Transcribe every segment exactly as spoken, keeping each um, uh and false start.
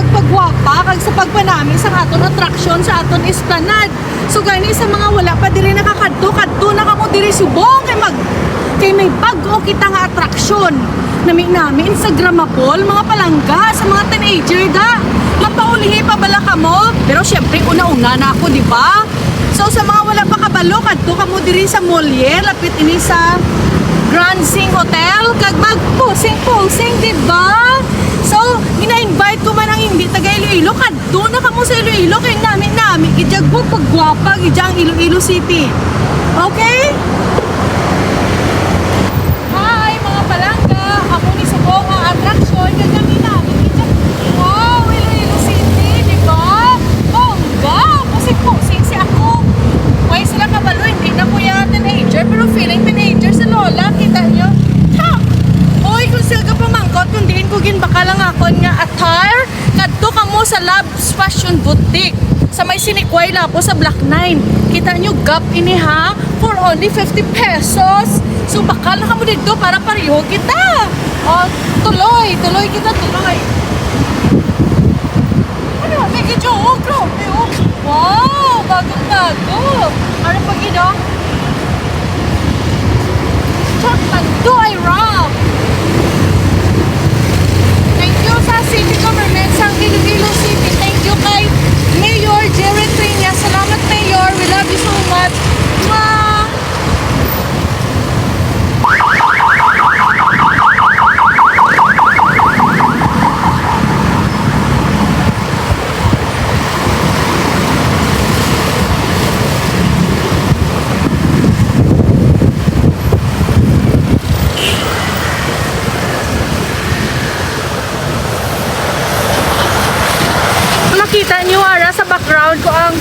pagwapa kag sa pagpanami sa aton atraksyon sa aton esplanade. So gani, sa mga wala pa diri nakakadto, kadto na kamo diri subong kay mag kay may bag-o kita nga atraksyon. Nami-nami, Instagrammable, mga palangga, sa mga teenager da. Mapaulihi pa bala kamo? Pero syempre, una-una na ako, di ba? So, sa mga wala pa kabalo, kadto kamo diri sa Moliere, lapit ini sa Grand Sing Hotel, kag magpusing-pusing, di ba? So, gina-invite ko man ang hindi taga Iloilo, kadto na kamo sa Iloilo, kay nami-nami gid ya, pagwapa gid ya ang Iloilo City. Okay? Hi, mga palangga! Ako ni subong ang atraksyon, kag nami-nami gid ya. Wow, Iloilo City, di ba? Bongga! Pusing-pusing si ako. Way sila kabalo, hindi na ko ya teenager, pero feeling teenager si Lola, kita nyo? Ha! Hoy, kung sila ka pamangkot kung diin ko ginbakal ang akon nga attire, kadto kamo sa Labs Fashion Boutique sa may Sinequay, Lapu, sa Block nine. Kita nyo, gap ini, ha, for only fifty pesos. So, bakal na kamo dito para pareho kita. O, tuloy, tuloy kita, tuloy. Ano, may gidyo, oh, grabe, oh. Wow, bagong-bago. Ano pa gid, oh? Shot man, do I rock? Thank you sa city government sa Iloilo City. Thank you kay Mayor Jerry Peña. Salamat, Mayor. We love you so much. Mwah! Makita nyo ara sa background ko ang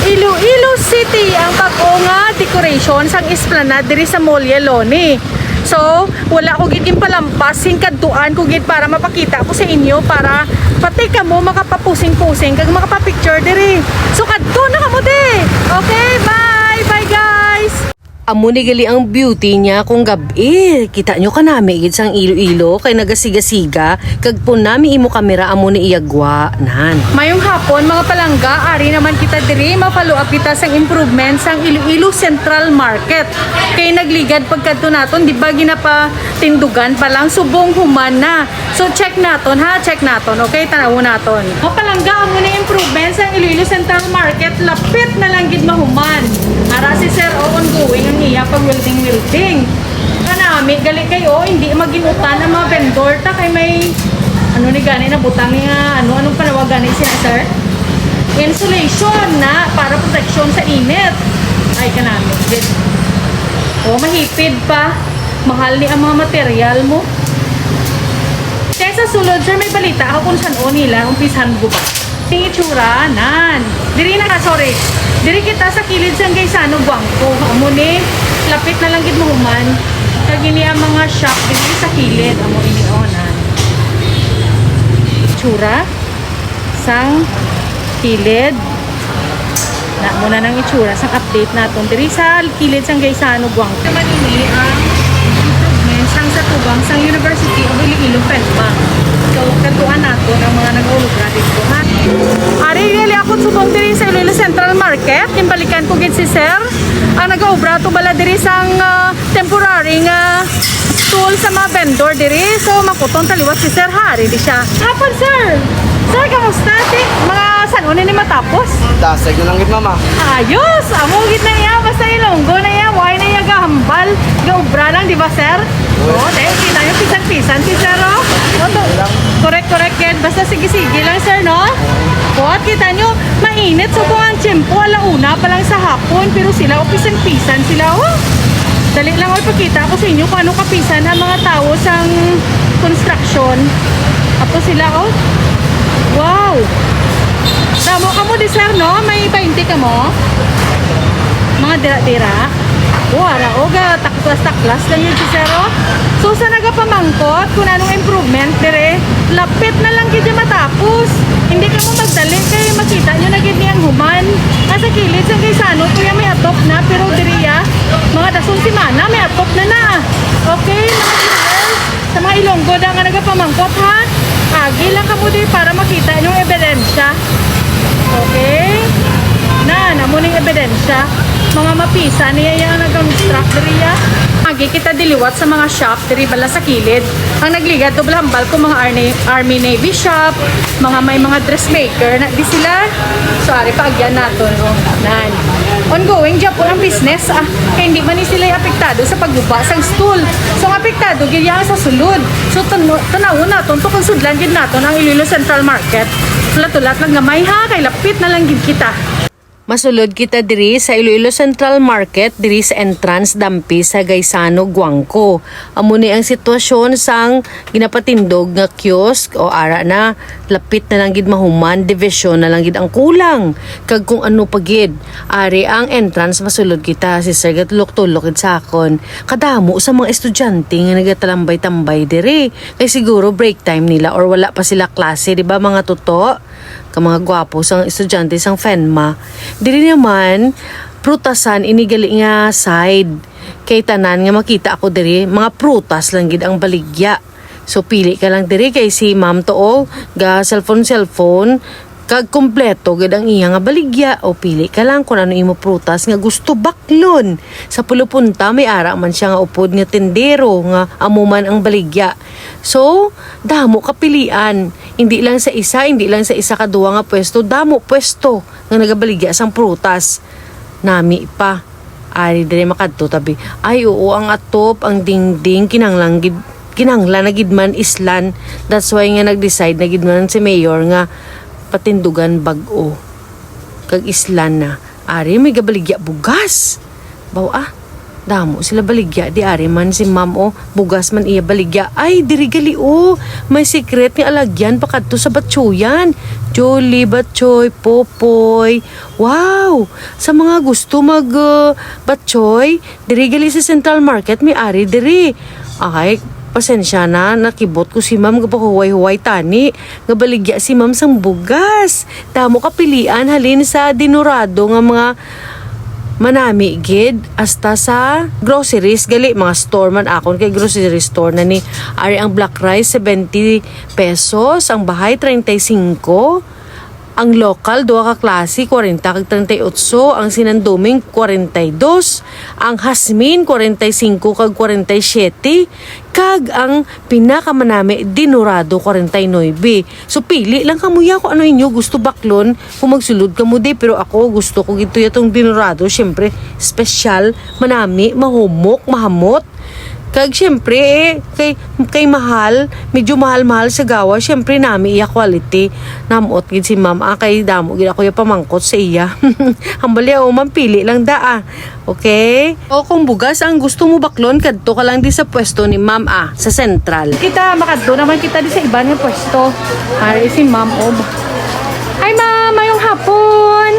Iloilo City, ang bag-o nga decoration sang esplanade diri sa Moliere, Loni. So, wala ko gid ginpalampas, sing kadtuan ko gid para mapakita ko sa inyo, para pati kamo makapapusing-pusing kag makapapicture diri. So, kadto na kamo di. Okay, bye! Bye, guys! Amo ni gali ang beauty niya kung gab-i. Kita nyo, kanami gid sang Iloilo kay nagasiga-siga, kag punami imo kamera, amo ni iya gwa nan. Mayong hapon, mga palangga, ari naman kita diri, ma-follow up kita sang improvement sang Iloilo Central Market. Kay nagligad pagkadto naton, di ba, ginapatindugan pa lang, subong human na. So, check naton, ha? Check naton, okay? Tan-awon naton. Mga palangga, amo ni improvement sang Iloilo Central Market. Lapit na lang gid mahuman. Ara si Sir, o, ongoing ang iya pag-welding-welding. Kanami gali kay, o, hindi maginutan ang mga vendor ta kay may, ano ni gani, nabutang nga, ano, anong panawag gani sina, Sir? Insulation na para protection sa init. Ay, kanami gid. O, mahipid pa. Mahal ni ang mga material mo. Kaya sa sulod, sir, may balita ako kung san-o nila umpisan guba. Ang itsura, nan. Diri na ka, sorry. Diri kita sa kilid sang Gaisano Guangco. Amo ni, lapit na lang gid mahuman. Kag ini ang mga shop diri sa kilid. Amo ini, o, nan. Itsura sang kilid. Na, muna nang itsura sang update naton diri sa kilid sang Gaisano, Guangco. Naman ini ang improvement sang sa tubang sang University of Iloilo Fedbank. So, katuan naton ang mga nag-uulog dito, ha? Ari, gali ako subong diri sa Iloilo Central Market. Ginbalikan ko gid si Sir. Ang nag-aobra to bala diri sang, ah, temporary nga stall sa mga vendor diri. So, makuton taliwat si Sir, ha? Ari di siya. Hapon, sir! Sir, kamusta? Ti, mga san-o na ni matapos? Dasig na lang gid, mama. Ayos! Amo gid na iya. Basta Ilonggo na iya. Why na iya gahambal? Gaobra lang, di ba, sir? Uy. Oh, dahil kita niyo, pisan-pisan si sir, oh. Oh, to-, correct, correct yan. Basta sige-sige lang, sir, no? Buhat kita niyo, mainit. So, kung ang tiyempo, ala una pa lang sa hapon, pero sila, oh, pisan-pisan sila, oh. Dali lang, oh, ipakita ko sa inyo kung ano kapisan ang mga tao sang construction. Ato sila, oh. Wow! Damo kamo di, sir, no? May baynte kamo? Mga dira-dira? Oh, ara, oh, ga, taklas-taklas lang yun si sir, oh. So, sa nagapamangkot kung anong improvement dire, lapit na lang gid matapos. Hindi kamo magdali kay makita nyo na gid niyang human. Nasa kilid sa Gaisano, kuya, may atop na, pero diri, ah, mga dason semana, may atop na na. Okay, mga viewers, sa mga Ilonggo da nga nagapamangkot, ha? Ah, Ilang kamo di para makita yung ebidensya. Okay? Na, namo ning ebidensya. Mga mapisa niya yung nag-construct diri, ya. Agi kita diliwat sa mga shop diri bala sa kilid. Ang nagligad, doble hambal ko, mga army, army navy shop, mga may mga dressmaker na di sila. So, ari pa agyan naton, oh. Nan. Ongoing gyapon ang business, ah. Kay hindi man ni sila apektado sa pagguba sang stool. So, ang apektado gid iya sa sulod. So, tan-, tanawon naton to kung sudlan gid naton ang Iloilo Central Market. Hulat-hulat lang gamay, ha, kay lapit na lang gid kita. Masulod kita diri sa Iloilo Central Market, diri sa entrance dampi sa Gaisano, Guangco. Amo ni ang sitwasyon sang ginapatindog nga kiosk, o ara na, lapit na lang gid mahuman, division na lang gid ang kulang. Kag kung ano pa gid, ari ang entrance, masulod kita, si Sir gatulok-tulok gid sa akon. Kadamo sa mga estudyante nga nagatalambay-tambay diri. Kay siguro break time nila or wala pa sila klase, di ba, mga toto? Ka mga gwapo sang estudyante sang FENMA. Diri naman, prutasan ini gali nga side. Kay tanan nga makita ako diri, mga prutas lang gid ang baligya. So, pili ka lang diri kay si Ma'am Tuo, ga cellphone, cellphone, kag kompleto gid ang iya nga baligya. O pili ka lang kung ano imo prutas nga gusto baklon. Sa Pulupunta, may ara man siya nga upod nga tendero nga amo man ang baligya. So, damo kapilian. Hindi lang sa isa, hindi lang sa isa ka duwa nga pwesto, damo pwesto nga nagabaligya sang prutas. Nami pa. Ari diri makadto tabi. Ay, oo, ang atop, ang dingding, kinahanglan gid, kinahanglan na gid man islan. That's why nga nag-decide na gid man si Mayor nga patindugan bag-o. Kag islan na. Ari, may gabaligya bugas. Baw, ah, damo sila baligya. Di ari man si Ma'am, oh, bugas man iya baligya. Ay, diri gali, oh. May secret nga alagyan pakadto sa batchoyan. Jolly, batchoy, popoy. Wow! Sa mga gusto mag, uh, batchoy, diri gali sa Central Market, may ari diri. Ay, pasensya na, nakibot ko si Ma'am, gapahuway-huway tani. Nga baligya si Ma'am sang bugas. Damo kapilian halin sa dinurado nga mga manami gid, hasta sa groceries gali, mga store man akon kay grocery store na ni. Ari ang black rice, seventy pesos, ang bahay, treinta y cinco, ang local, duha ka klase, kwarenta kag treinta y ocho, ang sinanduming, kwarenta y dos, ang hasmin, kwarenta y cinco kag kwarenta y siete, kag ang pinakamanami, dinurado, kwarenta y nuebe. So, pili lang kamo ya kung ano inyo gusto baklon, kung magsulod kamo di. Pero ako, gusto ko gid to ya tong dinurado. Siyempre, special, manami, mahumok, mahamot. Kag siyempre, eh, kay, kay mahal, medyo mahal-mahal sa gawa, siyempre, nami iya quality. Namot gid si Ma'am, ah, kay damo gid ako ya pamangkot sa iya. Hambal ya, oh, Ma'am, pili lang da, ah. Okay? O kung bugas ang gusto mo baklon, kadto ka lang di sa pwesto ni Ma'am, ah, sa Central. Kita, makadto naman kita di sa iban nga pwesto. Ari si Ma'am, oh. Hi, Ma'am. Mayong hapon.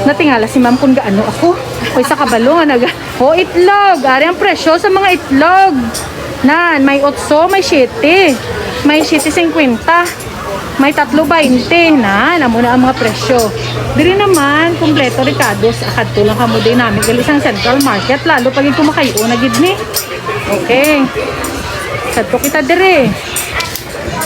Natingala si Ma'am kung gaano ako. Uy, sa kabalo nga naga-, oh, itlog. Ari ang presyo sa mga itlog. Nan, may otso, may siyete. May siyete singkwenta. May tatlo baynte na, amo na ang mga presyo. Diri naman, kompleto rekados. Akadto lang kamo dinami gali sang Central Market, lalo pag ito makayo na gid ni. Okay. Kadto kita diri.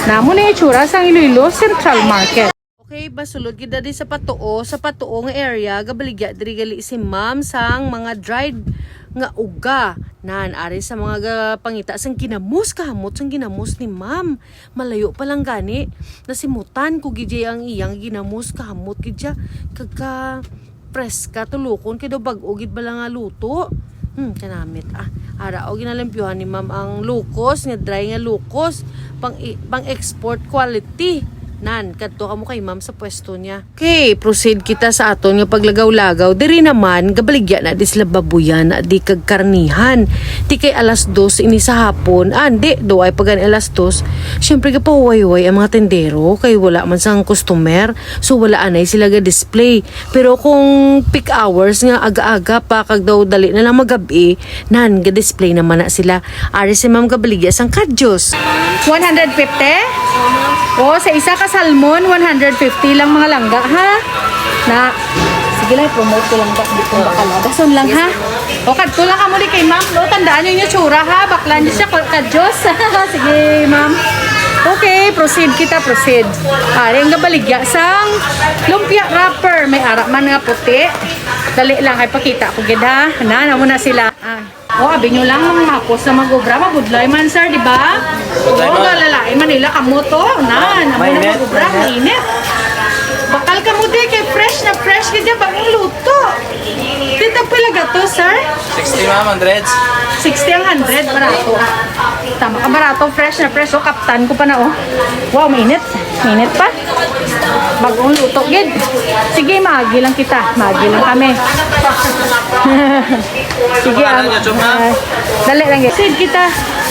Namo na itsura sang Iloilo Central Market. Okay, basulod gid diri sa patuo, sa patuo nga area, gabaligya diri gali si Ma'am sang mga dried nga uga. Nan, ari sa mga ga-, pangita sang ginamos, kahamot sang ginamos ni Ma'am. Malayo pa lang gani, nasimutan ko gid jay ang iyang ginamos, kahamot gid siya, kag ka preska, tulokon kay daw bag-o gid bala nga luto. Hmm, kanamit, ah. Ara, o, ginalimpyuhan ni Ma'am ang locust, nga dry nga locust, pang i-, pang export quality. Nan, kadto kamo kay Ma'am sa pwesto niya. Okay, proceed kita sa aton nga paglagaw-lagaw. Diri naman, gabaligya na di sila babuyan, na di kag karnihan. Di kay alas dos ini sa hapon. Ah, di, do ay pa gani alas dos. Siyempre, gapahuway-huway ang mga tendero kay wala man sang customer. So, wala anay sila ga-display. Pero kung peak hours nga aga-aga pa, kag daw dali na lang magab-i, nan, ga-display naman na sila. Ari si Ma'am gabaligya sang kadyos. One hundred fifty? O, sa isa ka salmon, one hundred fifty lang mga langga, ha? Na, sige lang, promote ko lang ba? Di ko bakala. Dason lang, ha? O, kadto lang kamo di kay Ma'am, no? Tandaan niyo yung tsura, ha? Bakla niyo siya, kadyos. Sige, Ma'am. Okay, proceed kita, proceed. Ari ang gabaligya sang lumpia wrapper. May ara man nga puti. Dali lang, ay pakita ko gid ha. Na, namo na sila. Ah. Oh, abi nyo lang, mga mapos na mag-obra, mabudlay man, sir, di ba? Oo, malalain man nila kamo to. Na, namo na mag-obra, mainit. Bakal kamo di, kay fresh na fresh, gid ya, bagong luto. Di tagpila gato, sir? Sixty, ma'am, hundred. Sixty ang hundred, barato. Tama ka, barato, fresh na fresh. Oh, kaptan ko pa na, oh. Wow, mainit. Mainit pa. Bagong luto, gid. Sige, maagi lang kita. Maagi lang kami. Sige, ah, dali lang, gid. Sid kita.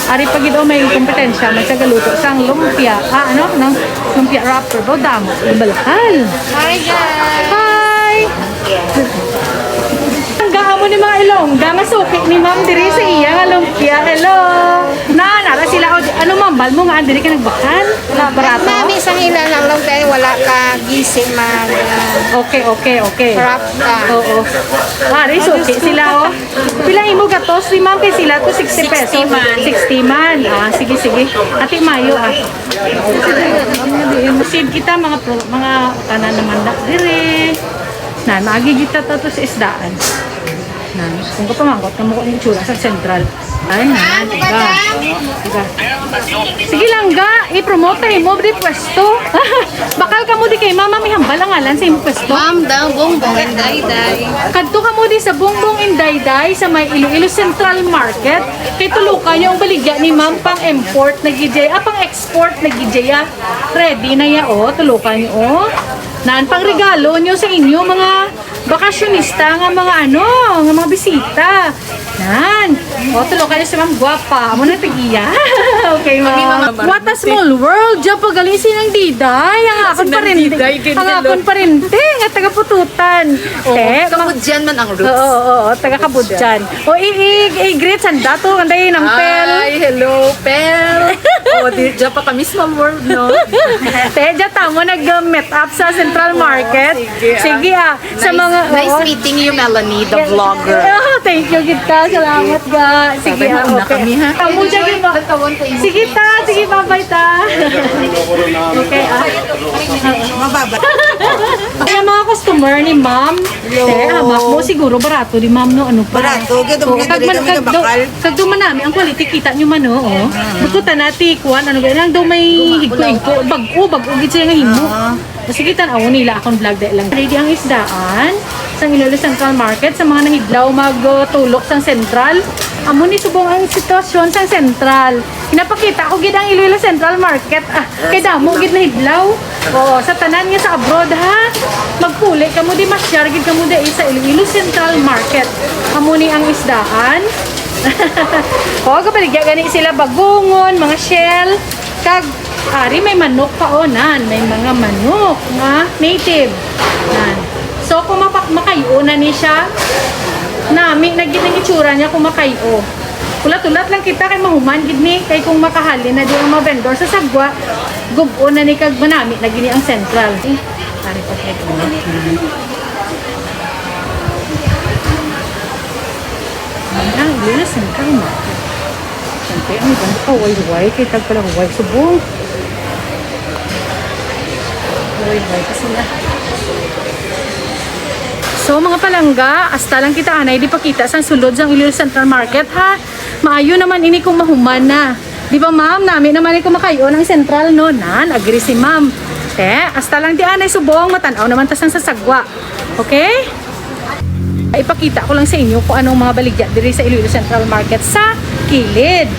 Ari pa gid, oh, may kompetensya. May tagaluto sang lumpia. Ah, ano? Nang lumpia wrapper. Ba, damo. Balakal. Hi, guys. Hi. Ang gaamo ni mga Ilongga nga suki ni Ma'am diri sa iya nga lumpia. Hello. Na, nara sila. O, ano, ma'am, bal mo nga diri ka nagbakal? Wala, barato? Mami, sang ila lang lang kay wala ka gising mag, ah, Okay, okay, okay. Wrap ka. Oo. Ari, suki sila, oh. Pila imo gatos ni ma'am kay sila to sixty pesos? Sixty man. Sixty man. Ah, sige, sige. Ate Mayo, ah. Proceed kita, mga pro-, mga tanan naman na diri. Na, maagi kita to sa isdaan. Na, kung kapamangkot ka mo kung itsura sa sentral. Ay, na, diba? Diba? Sige lang, ga, i-promote tayo mo, di pwesto. Bakal ka mo di kay mama, may hambal ang ngalan sa imong pwesto. Ma'am daw, Bongbong and Dayday. Kadto ka mo di sa Bongbong and Dayday sa may Iloilo Central Market. Kay tulukan niyo ang baligya ni ma'am pang import na gid ya, ah, pang export na gid ya. Ready na ya, oh, tulukan niyo, oh. Nan, pang regalo niyo sa inyo mga bakasyonista nga mga ano, nga mga bisita. Nan. O, tulo kayo si Ma'am Guapa. Amo na tag-iya. Okay, Ma'am. What a small world. Diyan pa galing si Nang Diday. Ang akon parente. Ang akon parente nga taga Pututan. Oo, Kabudjan man ang roots. Oo, oo, oo, taga Kabudjan. O, i, i, i-greet sa dato, anday Nang Pel. Ay, hello, Pel. O, di, diyan pa kami small world, no? Te, diyan tamo nag-meet up sa Central Market. Sige, ah. Sa mga, nice meeting you, Melanie, the vlogger. Oh, thank you, gid ka. Salamat, ga. Sige, ah, okay. Kamo, sige, ma-, sige, ta. Sige, bye-bye, ta. Okay, ah. Mababa. Kaya mga customer ni ma'am, eh, hamak mo, siguro barato ni ma'am, no? Ano pa? Barato, gid, mga diri kami nga bakal. Kag man nami ang quality, kita nyo man, oh. Bukod ta nati, kuan, ano ba, lang daw may higko-higko, bag-o, bag-o, gid siya nga himo. Ah. Sige, tan-awon nila akong vlog, dahil lang. Ready ang isdaan sa Iloilo Central Market, sa mga nahidlaw magtulok sang Central. Amo ni subong ang sitwasyon sang Central. Pinapakita ko gid ang Iloilo Central Market. Ah, kay damo gid nahidlaw. Oo, sa tanan nga sa abroad, ha. Magpuli kamo di, masyar gid kamo di sa Iloilo Central Market. Amo ni ang isdaan. Oh, kabaligya gani sila bagungon, mga shell. Kag ari may manok pa, oh, nan. May mga manok nga native. Nan. So, kung mapak-, makayo na ni siya, nami na gid ang itsura niya kung makayo. Ulat-ulat lang kita kay mahuman gid ni, kay kung makahalin na di ang mga vendor sa sagwa, gub-on na ni kag manami na gini ang central. Ari pa kay ko. Ang linis ng kama. Siyempre, ang ganda pa, way-way. Kay tagpalang way subong. Way-way pa sila. So, mga palangga, hasta lang kita anay di pakita sang sulod sang Iloilo Central Market, ha? Maayo naman ini kung mahuman na. Di ba, ma'am? Nami naman ni kung makayo ang central, no? Nan, agree si ma'am. Te, hasta lang di anay subong, matan-aw naman ta sang sa sagwa. Okay? Ipakita ko lang sa inyo kung anong mga baligya diri sa Iloilo Central Market sa kilid.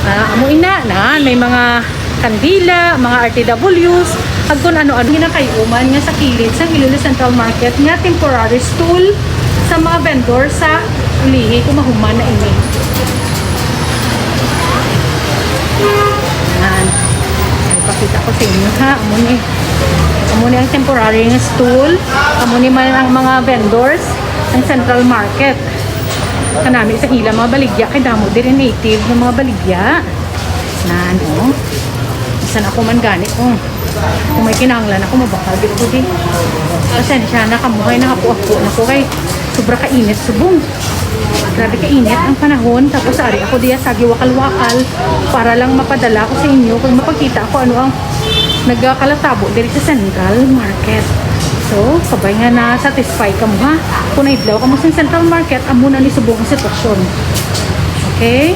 Ah, amo ina na, may mga kandila, mga R T Ws, ag kung ano-ano ginakay-uman nga sa kilid sa Iloilo Central Market nga temporary stall sa mga vendor sa ulihi kung mahuman na ini. Yan. Ay, pakita ko sa inyo, ha. Amo ni. Amo ni ang temporary nga stall. Amo ni man ang mga vendors ang Central Market. Kanami sa ila mga baligya kay damo diri native nga mga baligya. Na ano? Bisan ako man gani, oh. Kung may kinahanglan ako, mabakal gid ko di. Pasensya na, kamuhay na ako, ako na ko kay sobra ka init subong. Grabe ka init ang panahon, tapos ari ako diya sa giwakal-wakal para lang mapadala ko sa inyo kag mapakita ko ano ang nagakalatabo diri sa Central Market. So, kabay nga na-satisfy kamo, ha. Kung naidlaw kamo sa Central Market, amo na ni subong ang sitwasyon. Okay?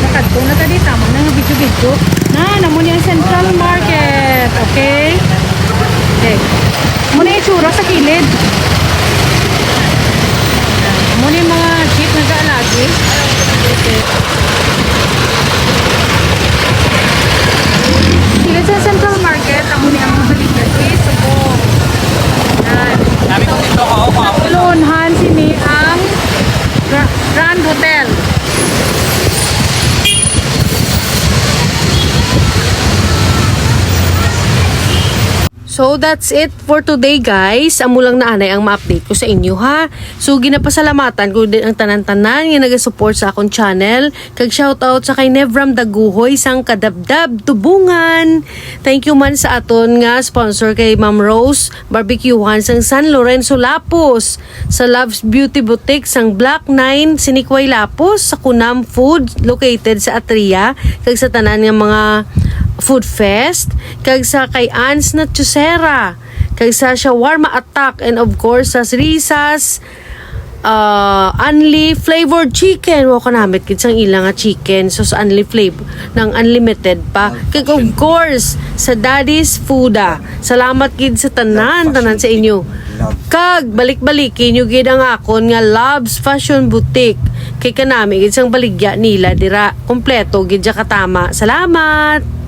Nakadto na ta di, tama na nga video-video. Na, namo ni ang Central Market. Okay? Okay. Muna yung tsura sa kilid. Muna yung mga jeep nag-aalagi. Kilid sa Central Market, amo ni ang mga baligya. Okay, so po. Yan. Sabi ko dito, oo, oo. Ulunhan sini ang Gra-, Grand Hotel. So that's it for today, guys. Amo lang na anay ang ma-update ko sa inyo, ha. So ginapasalamatan ko din ang tanan-tanan nga nagasupport sa akong channel. Kag shoutout sa kay Nevram Daguhoy sang Kadabdab, Tubungan. Thank you man sa aton nga sponsor kay Ma'am Rose Barbecuehan sang San Lorenzo Lapus, sa Love's Beauty Boutique sang Block nine, Sinikway Lapus, sa Kunam Food, located sa Atria, kag sa tanan nga mga food fest, kag sa kay Ans Nachosera, kag sa Shawarma Attack, and of course, sa Risas, ah, Unli Flavored Chicken. Wow, kanamit gid sang ila nga chicken. So, sa Unli Flavor, nang unlimited pa. Kag, of course, sa Daddy's Fooda. Salamat gid sa tanan, tanan sa inyo. Kag balik-baliki nyo gid ang akon nga Loves Fashion Boutique. Kay kanami gid sang baligya nila dira. Kompleto gid siya katama. Salamat!